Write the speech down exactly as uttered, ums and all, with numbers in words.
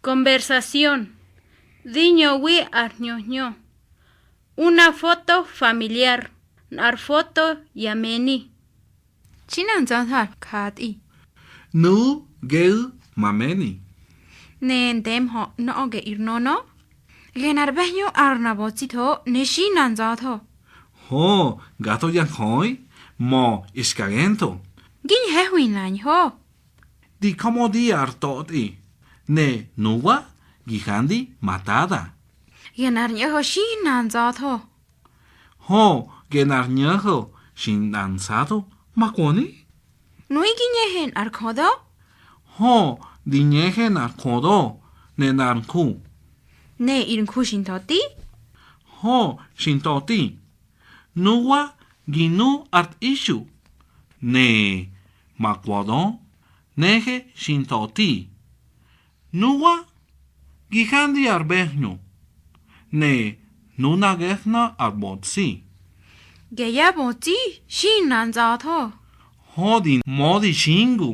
Conversación. Di ñöwi ar hñö hñö. Una foto familiar. Nꞌar foto ya mëni. Xi na nza̱tho ar jatꞌi. Nuꞌu̱ geꞌu̱ ma mëni. Ne ndemhö nöꞌö geꞌu̱ ar nönö. Genar ꞌbe̱hñö ar na bötsitho ne xi na nza̱tho. Hö, gatho ya njöꞌi, mö xka gentho. Gi ñhe̱hwi nañho. Di Jö mödi ar tꞌotꞌi, ne nuwa gi handi ma Tada. Genar ñꞌo̱ho̱ xi na nza̱tho. Hö, genar ñꞌo̱ho̱ xi na nza̱tho ma kwöni. Nuꞌu̱ gi ñꞌehe nꞌar jödö? Hö, di ñꞌehe nꞌar jödö ne nꞌar nju. Ne ir nju xi nthöti? Hö, xi nthöti. Nuwa gi nu ar tꞌixu, ne ma kwödö nehe xi nthöti. Nuwa gi handi ar ꞌbe̱hñö, ne nuna gehna ar bötsi. Geya bötsi xi na nza̱tho. Hö, di mödi xingu.